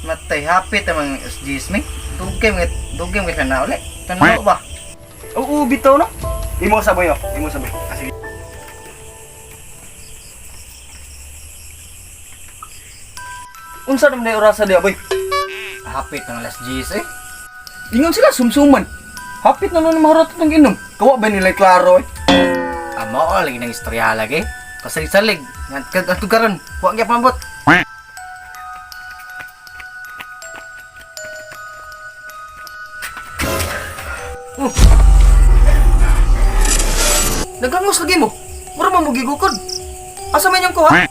Matay hapit ang mga SGs mi. Dugay mga dugay mga na uli. Tanaw ba? Oo, bitaw no. Imo sa boy, oh. Imo sa boy. Ah, sige. Unsa naman na orasa diya, boy? Hapit ang alas 10 eh. Ingon sila sumsuman. Hapit na nun maharot ng inom. Kawa ba nila klaro eh? Amo oh, lagi nang istorya lagi. Pasalig-salig. Ato karon, wa gyud pambot. Oh. Nagangos lagi mo. Mura man mo gigukod. Asa man yung kuha?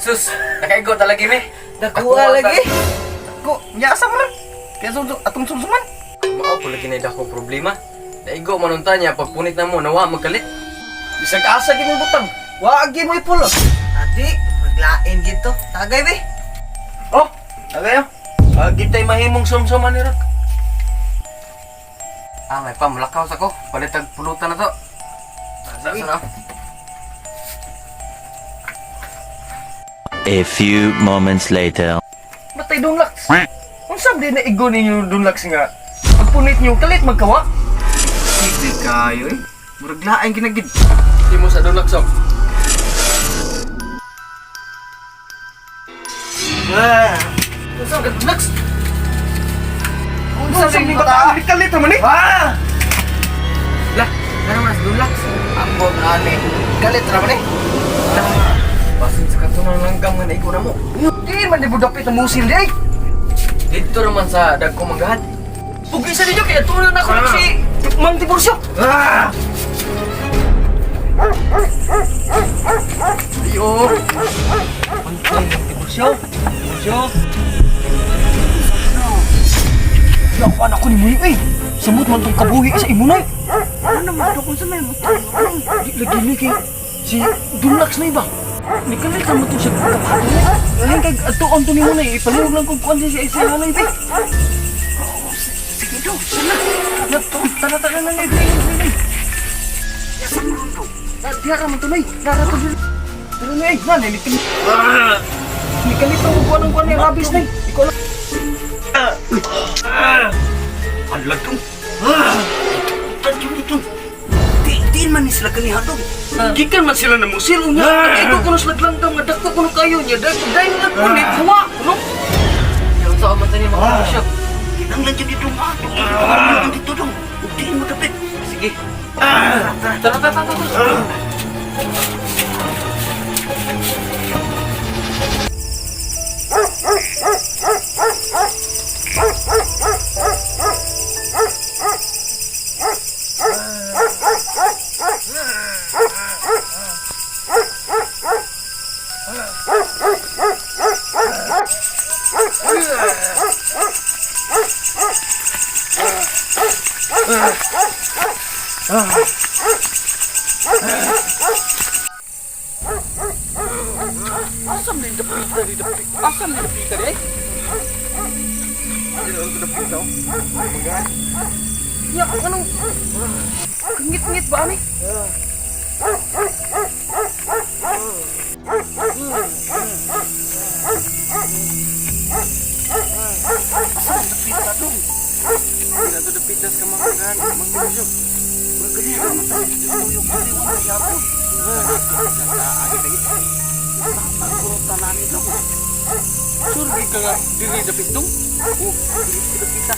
Sus, nakaigo talaga mi. Nakuha lagi. Ko, nya asa man? Kaya atong sumsuman. Mao po lagi na dako problema. Naigo man unta niya pagpunit na mo nawa magkalit. Bisag asa gid mo butang. Wa gi mo ipulot. Adi, maglain gito. Tagay be. Oh, tagayo. Ah, gitay mahimong sumsuman ni Rock. Ah, may pa mulakaw sa ko. Palitag pulutan na to. Sa na. A few moments later. Matay dunlaks. Unsa di na igo ninyo dunlaks nga? Pagpunit niyo kalit magkawa. Sige kayo eh. Murag lain ginagid. Imo sa dunlaks oh. Ah. Unsa ka dunlaks? Unsa ni bata kalit man eh? Ah! Lah, ano man sa dunlaks? Ambot ani. Galit ra man eh. Basin sa katunang langgam nga naigo na mo. Di man di budapit ang musil di ay. Dito naman sa dagko manggahan. Pugi sa ninyo kaya tunan ako si Mang Tiburcio. Ah! Ayo. Pantay ng Tiburcio. Tiburcio. Yawan ako ni Muyo eh. Samot man tong kabuhi sa imo nay. Ano man to kung sa may mutang? Di lagi ni kay si Dunlax na iba. Ni kalit mo to siya kapato na. Ngayon kay atuon to ni mo na eh. Ipalihog lang kung kuan siya sa halay be. Sige daw, sana. Tara tara na na na. Diya ra man to nay. Nara to dili. Pero nay, na ni ni kalit ang kuan ang kuan ni rabis nay. Ikaw lang. Alag dong. Ah! Dito. Di di man ni sila kanihadong. Gikan man sila na musil unya. Ikaw kuno sila langgam nga dagko kuno kayo niya. Dahil dahil nagpunit huwa kuno. Yung sa man tani mga Tiburcio. Kinanglan dyan dito nga. Ah! Dito dong. Diin mo dapit. Sige. Tara, tara, tara, tara. Asam ni dapita di dapit. Asam ni dapita di ay. Ya, anong kangit-ngit ba ani? Asam ni dapita dong. Dito dapita sa mga manggahan, mga Tiburcio. Surgi ka nga diri dapit dong. Oh, diri sa dapita.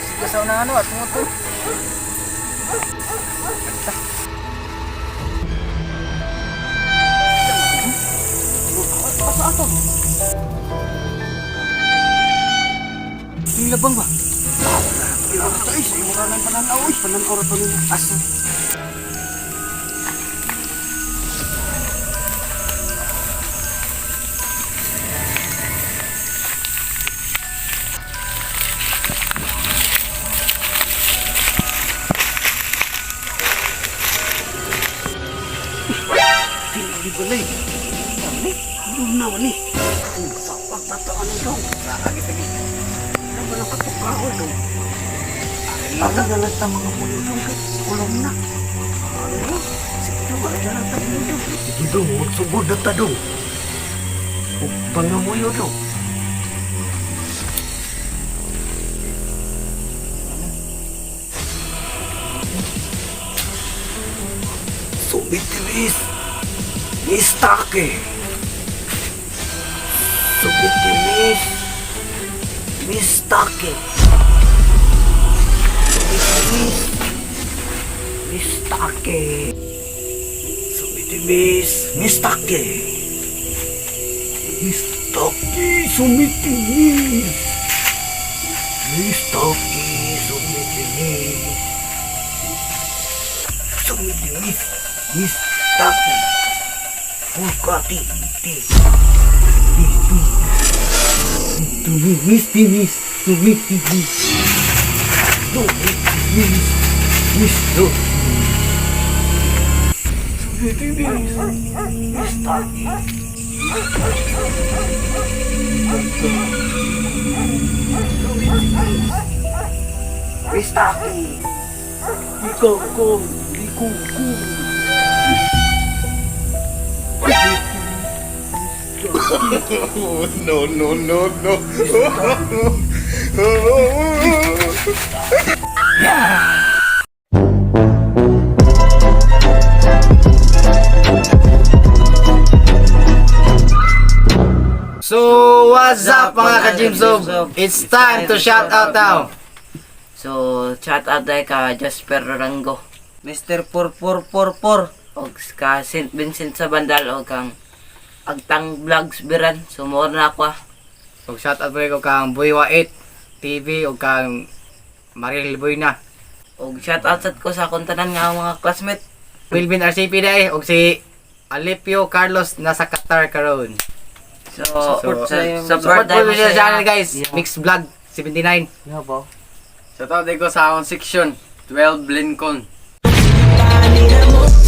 Sige sa una ano at mo to. Asa ato? Yung labang ba? Ay, sa imo ra nang pananaw oy. Pananaw ra to nila. Asa? Di balay. Ani, lunaw ni. Sa pagtataan dong. Sa agi tagi. Ano ba ang katukaon dong? Ano na lang ta mga muyo kay kulong na. Ano? Sige dong, ano na lang ta muyo. Sige dong, magsugod na ta dong. O pangamuyo dong. Sumitimis. Mistake. Sumitimis. Mistake. Sumitimis. Mistake. Sumitimis. Mistake. Mistake. Sumitimis. Mistake. Sumitimis. Sumitimis. Mistake. Pulkati. Ti. Ti. Tumimis, timis, tumitimis. Tumitimis, misto. Tumitimis, mistake. Tumitimis, mistake. Ikaw ko, ikaw ko. No, no, no, no. So, what's up, mga ka-Jimsob? It's time to shout out now. So, shout out dahil ka Jasper Rango. Mr. 4444. Og ka St. Vincent sa Bandal og kang Agtang Vlogs Biran. So, mo na ako ah. So, shout out po ko kang Buiwa 8 TV o kang Maril Boyna. Og shout out sad ko sa akong tanan nga mga classmate. Wilvin RCP dai og si Alipio Carlos nasa Qatar karon. So, So, sa support support po dahil mo siya sa sa channel, guys. Mix Vlog 79. Shout out ko sa akong section, 12 Lincoln. Kanina mo